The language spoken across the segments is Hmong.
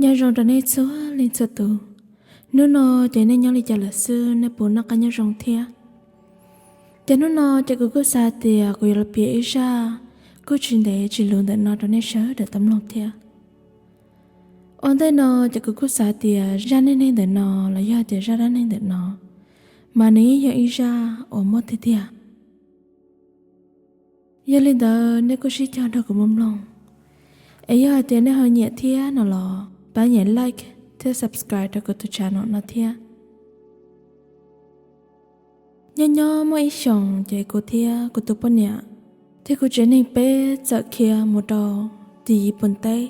Nyob zoo rau nej txhua leej txhua tus. Hnub no ces nej nyob li cas lawm xwb, nej puas noj qab nyob zoo thiab? Ces hnub no ces kuv kuj xav hais tias kuv yuav los piav ib zaj kuj tsis ntev tsis luv ntawm no rau nej sawv daws tau mloog thiab. Ua ntej no ces kuv kuj xav hais tias zaj neej neeg ntawm no los yog tias zaj dab neeg ntawm no mas nws yeej yog ib zaj uas muaj tiag tiag. Yog li ntawd nej kuj sib cog nrog kuv mloog mloog, es yog hais tias nej ho nyiam thiab no los pab nyem like thiab subscribe rau kuv tus channel no thiab. Nyob nyob muaj ib xyoos ces kuv thiab kuv tus poj niam thiab kuv tsev neeg peb txawm khiav mus rau tim Yiv Pooj teb.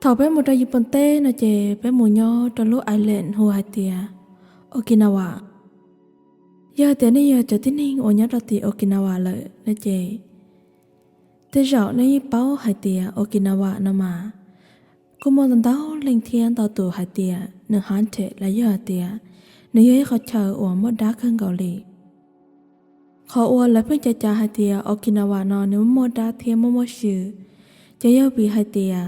Thaum peb mus rau Yiv Pooj teb no ces peb mus nyob rau lub island hu hais tias Okinawa. Yog tias nej yog cov tib neeg uas nyob rau tim Okinawa lawm no ces tej zaum nej yeej paub hais tias Okinawa no mas kuj muaj ntau leej thiab ntau tus hais tias nws haunted los yog hais tias nws yog ib qhov chaw uas muaj dab kawg nkaus li. Qhov uas lawv pheej cav cav hais tias Okinawa no nws muaj dab thiab muaj muaj xyw, ces yog vim hais tias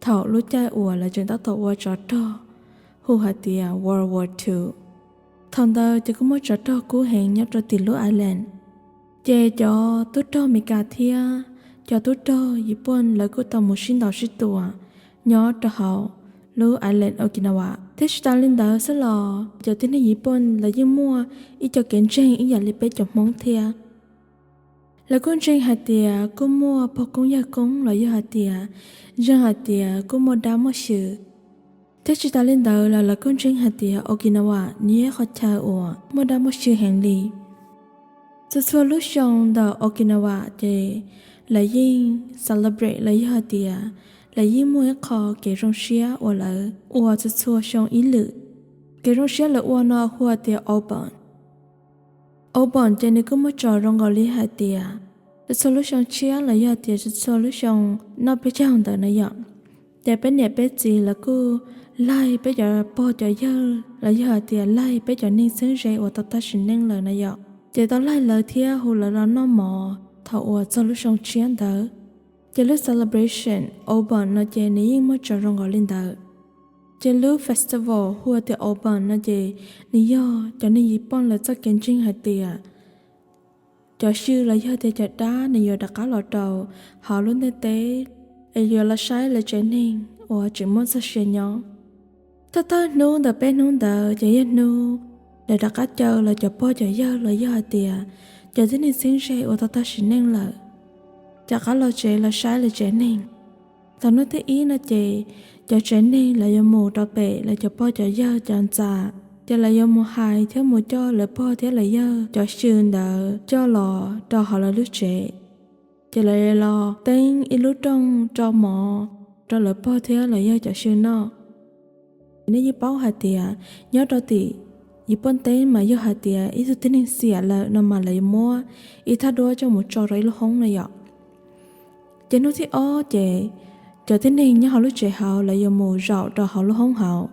thaum lub caij uas lawv tseem tab tom ua tsov rog hu hais tias World War Two, thaum ntawd ces kuj muaj tsov rog kub heev nyob rau tim lub island. Ces cov tub rog Amelikas thiab cov tub rog Yiv Pooj lawv kuj tau mus sib ntaus sib tua nyob rau hauv lub island Okinawa. Thiab tsis tas li ntawd xwb los cov tib neeg Yiv Pooj lawv yeej muaj ib co kev ntseeg ib yam li peb cov Hmoob thiab. Lawv kuj ntseeg hais tias kuj muaj pog koob yawg koob los yog hais tias ntseeg hais tias kuj muaj dab muaj xyw. Thiab tsis tas li ntawd los lawv kuj ntseeg hais tias Okinawa nws yog ib qhov chaw uas muaj dab muaj xyw heev li. Txhua txhua lub xyoo ntawm Okinawa ces lawv yeej celebrate los yog hais tias lawv yeej muaj ib qho kev zoo siab uas lawv ua txhua txhua xyoo ib lwm. Kev zoo siab lawv ua no hu hais tias Obon. Obon ces nws kuj muaj txoj zoo nkaus li hais tias txhua txhua lub xyoo tshiab los yog tias txhua txhua lub xyoo noj peb caug ntawd na yom, ces peb niam peb txiv lawv kuj laig peb cov pog cov yawg los yog hais tias laig peb cov neeg txheeb ze uas tau tag sim neej lawm na yom, ces tau laig lawv thiab hu lawv los noj mov thaum uas txog lub xyoo tshiab ntawd. Ces lub celebration Obon no ces nws yeej muaj txoj zoo nkaus li ntawd. Ces lub festival hu tias Obon no ces nws yog cov neeg Yiv Pooj lawv txoj kev ntseeg hais tias cov xyw los yog tias cov dab nws yuav rov qab los rau hauv lub ntiaj teb, es yuav los saib lawv tsev neeg uas tseem muaj txoj sia nyob. Thawj thawj hnub ntawm peb hnub ntawd ces yog hnub lawv rov qab caw lawv cov pog cov yawg los yog hais tias cov tib neeg txheeb ze uas tau tag sim neej lawm rov qab los tsev los saib lawv tsev neeg. Thaum hnub thib ib no ces cov tsev neeg lawv yuav mus rau pem lawv cov pog cov yawg cov ntxa, ces lawv yuav mus hais thiab mus coj lawv pog thiab lawv yawg cov xyw ntawd coj los rau hauv lawv lub tsev. Ces lawv los teeb ib lub rooj rau mov rau lawv pog thiab lawv yawg cov xyw noj. Nej yeej paub hais tias nyob rau tim Yiv Pooj teb mas yog hais tias ib tug tib neeg xiam lawm no mas lawv yuav muab ib thaj duab coj mus tso rau ib lub hoob no yom. Ces hnub thib ob ces cov tib neeg nyob hauv lub tsev hauv lawv yuav mus zaum rau hauv lub hoob hauv,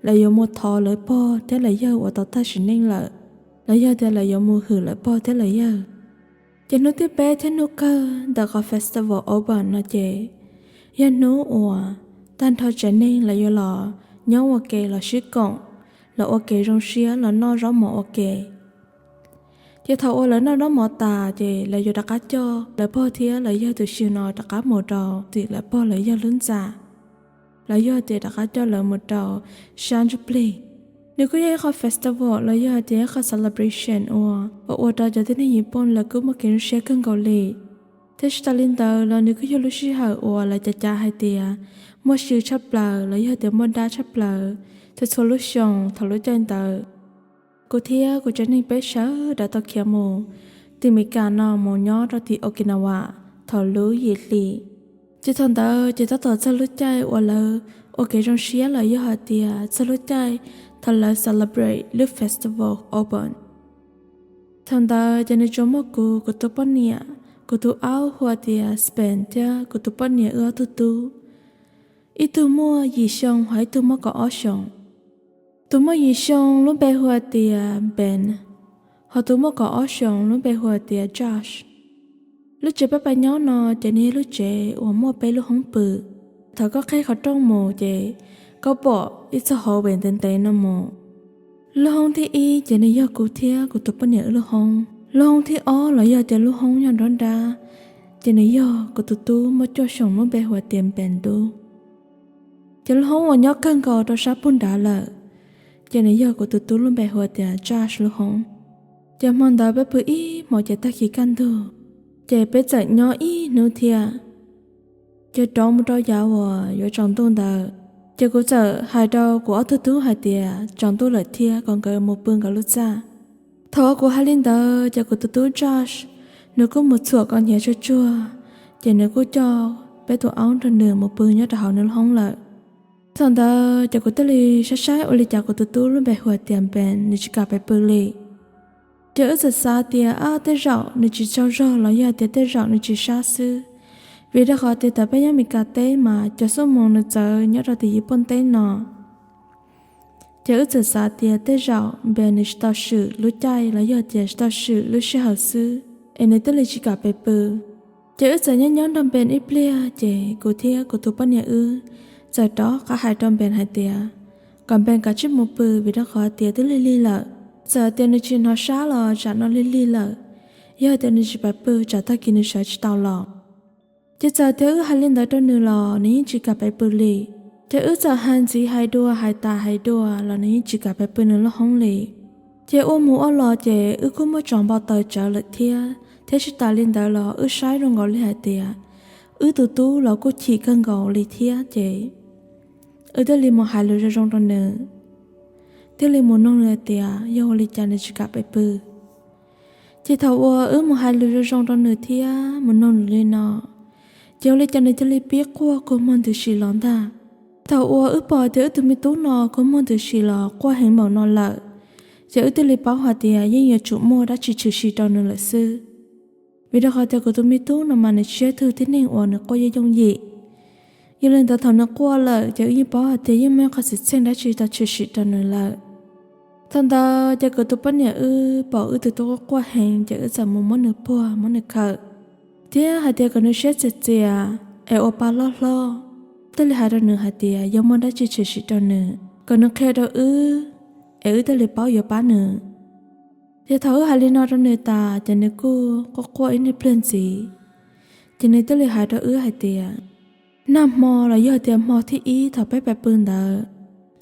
lawv yuav mus thov lawv pog thiab lawv yawg uas tau tag sim neej lawm, los yog tias lawv yuav mus hwm lawv pog thiab lawv yawg. Ces hnub thib peb thiab hnub kawg ntawm qhov festival Obon no ces yog hnub uas tag nrho tsev neeg lawv yuav los nyob ua ke los sib koom, los ua kev zoo siab los noj zaub mov ua ke. Ces thaum uas lawv noj zaub mov tas ces lawv yuav rov qab coj lawv pog thiab lawv yawg tus xyw no rov qab mus rau tim lawv pog lawv yawg lub ntxa, los yog tias rov qab coj lawv mus rau sab ntsuj plig. Nws kuj yog ib qho festival los yog tias ib qho celebration uas ua rau cov tib neeg Yiv Pooj lawv kuj muaj kev zoo siab kawg nkaus li. Thiab tsis tas li ntawd los nws kuj yog lub sij hawm uas lawv cav cav hais tias muaj xyw tshaj plaws los yog tias muaj dab tshaj plaws txhua txhua lub xyoo thaum lub caij ntawd. Kuv thiab kuv tsev neeg peb sawv daws tau khiav mus tim Meskas no mus nyob rau tim Okinawa thaum lub yim hli. Ces thaum ntawd ces tab tom txog lub caij uas lawv ua kev zoo siab los yog hais tias txog lub caij thaum lawv celebrate lub festival Obon. Thaum ntawd ces nws tsuas muaj kuv, kuv tus poj niam, kuv tus aub hu tias Spen thiab kuv tus poj niam wb ob tug tub. Ib tug muaj yim xyoo ho ib tug muaj kaum ob xyoos. Tus muaj yim xyoo lub npe hu tias Ben, ho tus muaj kaum ob xyoos lub npe hu tias Josh. Lub tsev peb pab nyob no ces nws yog lub tsev uas muaj peb lub hoob pw. Thaum koj qhib qhov rooj mus ces koj pom ib txoj hallway ntev ntev no mus. Lub hoob thib ib ces nws yog kuv thiab kuv tus poj niam wb lub hoob. Lub hoob thib ob los yog tias lub hoob nyob nrov nrab, ces nws yog kuv tus tub muaj cuaj xyoos lub npe hu ua tias Npes Dub. Ces lub hoob uas nyob kawg nkaus rau sab pug nrad lawm, ces nws yog kuv tus tub lub npe hu ua tias Josh lub hoob. Ces hmo ntawd peb pw ib hmos ces tag kis kaj ntug, ces peb txawm nyob ib hnub thiab. Ces rov mus rau yav uas yuav tsaus ntuj ntawd, ces kuv txawm hais rau kuv ob tug tub hais tias tsaus ntuj lawm thiab kom nkawd mus pw nkawd lub txaj. Thaum uas kuv hais li ntawd ces kuv tus tub Josh, nws kuj mus txhuam kom hnyav tsuag tsuag, ces nws kuj coj peb tus aub nrog nws mus pw nyob rau hauv nws lub hoob lawm. Thaum ntawd ces kuv thiaj li saib saib ua li cas kuv tus tub lub npe hu ua tias Npes nws tsis kam pes pw li. Ces wb txawm xav tias ab tej zaum nws tsis tsaug zog los yog tias tej zaum nws tsis sab xwb, vim rau qhov tias thaum peb nyob Meskas teb mas cov xuab moos nws txawv nyob rau tim Yiv Pooj teb no. Ces wb txawm xav tias tej zaum Npes nws tsis tau swm lub caij los yog tias tsis tau swm lub sij hawm xwb es nws thiaj li tsis kam pes pw. Ces wb txawm nyob nyob nrog Npes ib pliag ces kuv thiab kuv tus poj niam wb txawm rov qab hais rau Npes hais tias kom Npes kav tsij mus pw vim rau qhov tias twb lig lig lawm. Txawm tias nws tsis hnov sab los tsam no lig lig lawm, yog tias nws tsis pes pw tsam tag kis nws sawv tsis tau los. Ces txawm tias wb hais li ntawd rau nws los nws yeej tsis kam pes pw li. Ces wb txawm hais ntxiv hais dua hais tas hais dua los nws yeej tsis kam pes pw nws lub hoob li. Ces ua mus ua los ces wb kuj muab tso npau taws tsawv lawm thiab, thiab tsis tas li ntawd los wb saib zoo nkaus li hais tias wb tus tub los kuj chim kawg nkaus li thiab ces wb thiaj li mus hais lus zoo zoo rau nws, thiaj li mus noog nws hais tias yog ua li cas nws tsis kam pes pw. Ces thaum uas wb mus hais lus zoo zoo rau nws thiab mus noog nws li no, ces ua li cas nws cia li pib quaj kua muag ntws si los ntag. Thaum uas wb pom tias wb tus me tub no kua muag ntws si los quaj heev npaum no lawm, ces wb thiaj li paub hais tias yeej yuav tsum muaj dab tsi tshwm sim rau nws lawm xwb. Vim rau qhov tias kuv tus me tub no mas nws tsis yog tug tib neeg uas nws quaj yooj yooj yim. Yog li ntawd thaum nws quaj lawm ces wb yeej paub hais tias yeej muaj ib qhov xwm txheej dab tsi tau tshwm sim rau nws lawm. Thaum ntawd ces kuv tus poj niam wb pom wb tus tub quaj quaj heev ces wb txawm mus muab nws puag muab nws khawm, thiab hais tias kom nws siab txias txias es ua pa loj hlob, thiaj li hais rau nws hais tias yog muaj dab tsi tshwm sim rau nws kom nws qhia rau wb es wb thiaj li paub yuav pab nws. Ces thaum wb hais li no rau nws tas ces nws kuj quaj quaj ib niag pliag ntxiv, ces nws thiaj li hais rau wb hais tias nag hmo los yog tias hmo thib ib thaum peb pais pw ntawd,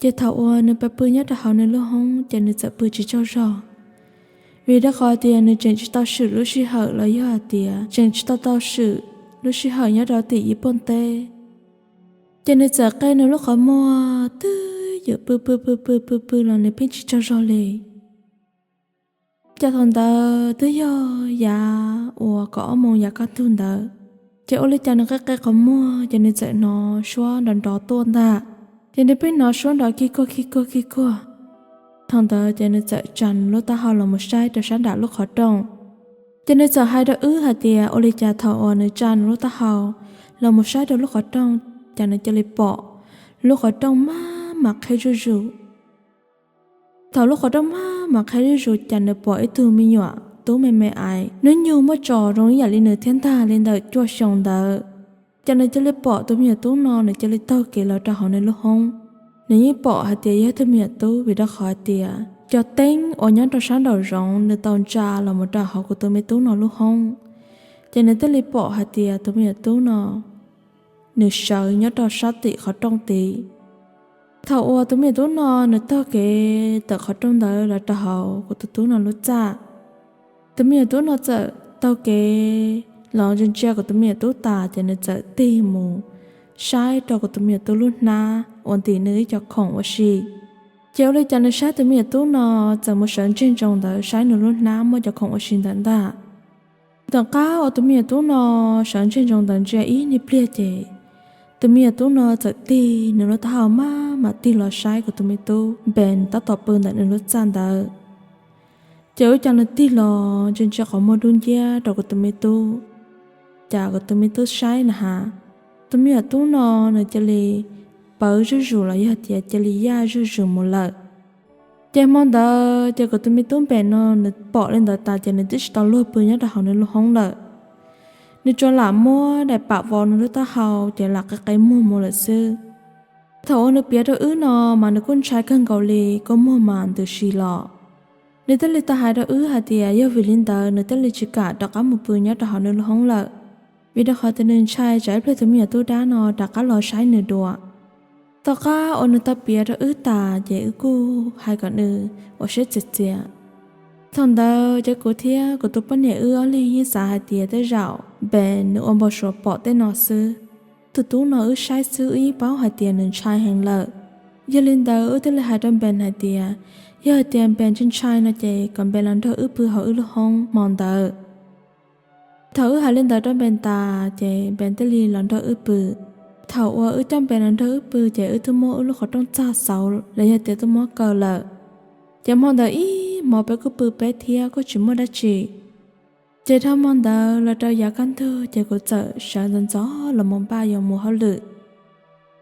ces thaum uas nws pais pw nyob rau hauv nws lub hoob ces nws txawm pw tsis tsaug zog, vim rau qhov tias nws tseem tsis tau swm lub sij hawm los yog hais tias tseem tsis tau tau swm lub sij hawm nyob rau tim Yiv Pooj teb. Ces nws txawm qe nws lub qhov muag twb ywm pw pw pw pw pw pw los nws pheej tsis tsaug zog li. Ces thaum ntawd twb yog yav uas kaum ob moos yav kaj ntug ntawd, ces ua li cas nws qe qe qhov muag ces nws txawm hnov suab nrov nrov tuaj ntag. Ces nws pheej hnov suab nrov kig kuag kig kuag kig kuag. Thaum ntawd ces nws txawm tsa nws lub taub hau los mus saib rau sab nram lub qhov rooj. Ces nws txawm hais rau wb hais tias ua li cas thaum uas nws tsa nws lub taub hau los mus saib rau lub qhov rooj, ces nws cia li pom lub qhov rooj maj mam qhib zuj zus. Thaum lub qhov rooj maj mam qhib zuj zus ces nws pom ib tug me nyuam tub me me ais hnub nyoog muaj tsos zoo ib yam li nws thiab ntag li ntawm cuaj xyoo ntawd. Ces nws cia li pom tus me nyuam tub no nws cia li taug kev los rau hauv nws lub hoob. Nws yeej pom hais tias yog tus me nyuam tub vim rau qhov hais tias cov teeb uas nyob rau sab nraum zoov nws tau ntsa los mus rau hauv kuv tus me tub no lub hoob. Ces nws thiaj li pom hais tias tus me nyuam tub no nws sawv nyob rau sab tim qhov rooj tid. Thaum uas tus me nyuam tub no nws taug kev tawm qhov rooj ntawd los rau hauv kuv tus tub no lub txaj, tus me nyuam tub no txawm taug kev los ntsia ntsia kuv tus me nyuam tub tas ces nws txawm tig mus saib rau kuv tus me nyuam tub lub hnab uas ntim nws ib co khoom ua si. Ces ua li cas nws saib tus me nyuam tub no txawm mus sawv ntseg ntsoov ntawd saib nws lub hnab muaj cov khoom ua si ntawd ntag. Tom qab uas tus me nyuam tub no sawv ntseg ntsoov ntawd ntsia ib niag pliag ces tus me nyuam tub no txawm tig nws lub taub hau maj mam tig los saib kuv tus me tub npe tab tom pw ntawm nws lub txaj ntawd. Ces ua cas nws tig los ntsia ntsia qhov muag dub nciab rau kuv tus me tub. Cas kuv tus me tub saib na has, tus me nyuam tub no nws cia li pawv zuj zus los yog tias cia li yaj zuj zus mus lawm. Ces hmo ntawd ces kuv tus me tub npe no nws pom li ntawd tas ces nws twb tsis tau luag pw nyob rau hauv nws lub hoob lawm. Nws tsuas lam muab daim pam vos nws lub taub hau ces lam qe qe muag mus lawm xwb. Thaum uas nws piav rau wb no mas nws kuj ntshai kawg nkaus li, kua muag mas ntws si los. Nws thiaj li tau hais rau wb hais tias yog vim li ntawd nws thiaj li tsis kam rov qab mus pw nyob rau hauv nws lub hoob lawm, vim rau qhov tias nws ntshai tsam ib pliag tus me nyuam tub dab no rov qab los saib nws dua. Tom qab uas nws tau piav rau wb tas ces wb kuj hais kom nws ua siab txias txias. Thaum ntawd ces kuv thiab kuv tus poj niam wb ob leeg yeej xav hais tias tej zaum Npees nws ua npau suav pom tej no xwb. Tus tub no wb saib xwb wb yeej paub hais tias nws ntshai heev lawm. Yog li ntawd wb thiaj li hais rau Npees hais tias yog hais tias Npees tsis ntshai no ces kom Npees los nrog wb pw hauv wb lub hoob hmo ntawd. Thaum wb hais li ntawd rau Npees tas ces Npees thiaj li los nrog wb pw. Thaum uas wb coj Npees los nrog wb pw ces wb twb muab wb lub qhov rooj txag xauv los yog tias twb muab kaw lawm. Ces hmo ntawd ib hmos peb kuj pw peb thiab kuj tsis muaj dab tsi. Ces dhau hmo ntawd los rau yav kaj ntug ces kuv txawm sawv ntxov ntxov los mus npaj yuav mus hauj lwm.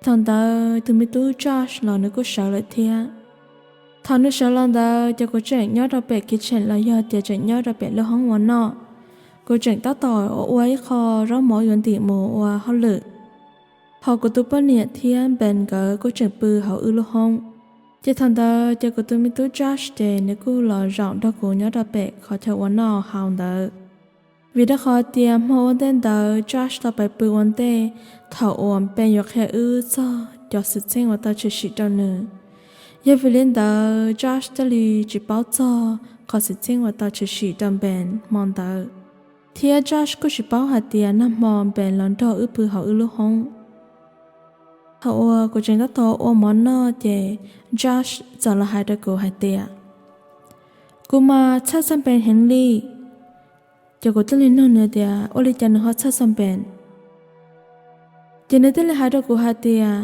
Thaum ntawd tus me tub Josh los nws kuj sawv lawm thiab. Thaum nws sawv los ntawd ces kuv tseem nyob rau pem kitchen los yog tias tseem nyob rau pem lub hoob ua noj. Kuv tseem tab tom ua ib qho zaub mov yuav ntim mus ua hauj lwm, ho kuv tus poj niam thiab Npees nkawd kuj tseem pw hauv wb lub hoob. Ces thaum ntawd ces kuv tus me tub Josh ces nws kuj los zaum nrog kuv nyob rau pem qhov chaw ua noj haus ntawd. Vim rau qhov tias hmo ua ntej ntawd Josh tau pais pw ua ntej thaum uas Npees yuav qhia wb txog cov xwm txheej uas tau tshwm sim rau nws. Yog vim li ntawd Josh thiaj li tsis paub txog qhov xwm txheej uas tau tshwm sim rau Npees hmo ntawd, thiab Josh kuj tsis paub hais tias nag hmo Npees los nrog wb pw hauv wb lub hoob. Thaum uas kuv tseem tab tom ua mov noj ces Josh txawm los hais rau kuv hais tias, kuv mas txhawj txog Npees heev li. Ces kuv thiaj li nug nws tias ua li cas nws ho txhawj txog Npees. Ces nws thiaj li hais rau kuv hais tias,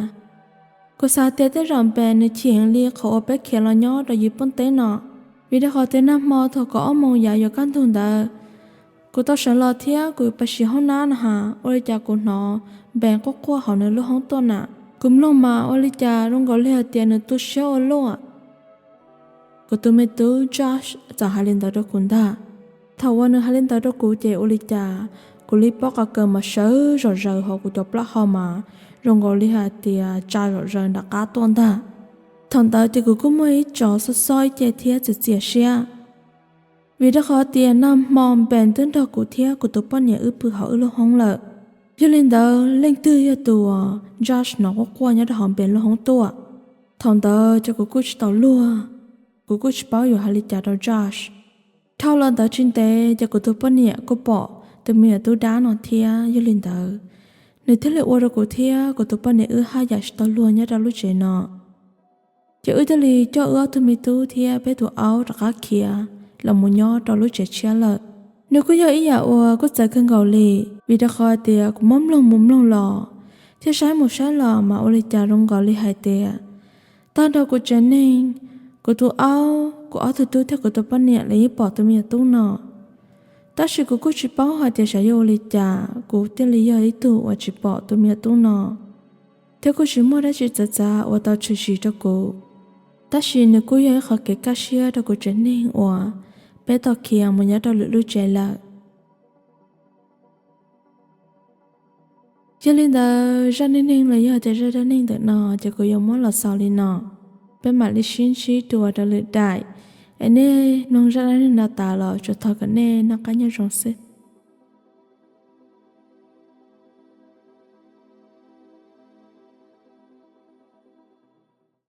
kuv xav tias tej zaum Npees nws chim heev li qhov uas peb khiav los nyob rau yim poob teb no, vim rau qhov tias nag hmo thaum kaum ob moos yav yuav kaj ntug ntawd, kuv tau sawv los thiab kuv pais siv hoob nab no ha, ua li cas kuv hnov Npees quaj quaj hauv nws lub hoob tuaj na. Kuv mloog mas ua li cas zoo nkaus li hais tias nws tu siab ua luaj. Kuv tus me tub Josh txawm hais li ntawd rau kuv ntag. Thaum uas nws hais li ntawd rau kuv ces ua li cas kuv li pob qa kaws mas sawv zom zaws hauv kuv cov plaub hau mas zoo nkaus li hais tias tsa zom zaws nram qab tuaj ntag. Thaum ntawd ces kuv kuj muaj ib tsob xob xob ib ce thiab txias txias siab, vim rau qhov tias nag hmo Npees twb nrog kuv thiab kuv tus poj niam wb pw hauv wb lub hoob lawm. Yog li ntawd leej twg yog tus uas Josh hnov quaj quaj nyob rau hauv Npees lub hoob tuaj? Thaum ntawd ces kuv kuj tsis tau luag, kuv kuj tsis paub yuav hais li cas rau Josh. Dhau los ntawd tsis ntev ces kuv tus poj niam kuj pom tus me nyuam tub dab no thiab. Yog li ntawd nws thiaj li ua rau kuv thiab kuv tus poj niam wb haj yam tsis tau luag nyob rau lub tsev no. Ces wb thiaj li coj wb ob tug me tub thiab peb tus aub rov qab khiav los mus nyob rau lub tsev tshiab lawm. Nws kuj yog ib yam uas kuj txawv kawg nkaus li, vim rau qhov tias kuv muab mloog mus mloog los thiab saib mus saib los mas ua li cas zoo nkaus li hais tias tag nrho kuv tsev neeg, kuv tus aub, kuv ob tug tub thiab kuv tus poj niam los yeej pom tus me nyuam tub no. Tab sis kuv kuj tsis paub hais tias xyov yog ua li cas kuv thiaj li yog ib tug uas tsis pom tus me nyuam tub no, thiab kuj tsis muaj dab tsi txawv txav uas tau tshwm sim rau kuv. Tab sis nws kuj yog ib qhov kev kaj siab rau kuv tsev neeg uas peb tau khiav mus nyob rau lwm lub tsev lawm. Yog li ntawd zaj neej neeg los yog tias zaj dab neeg ntawm no ces kuv yuav muab los xaus li no. Peb mam li sib ntsib dua rau lwm daim, es nej mloog zaj dab neeg no tas los tsuas thov kom nej noj qab nyob zoo xwb.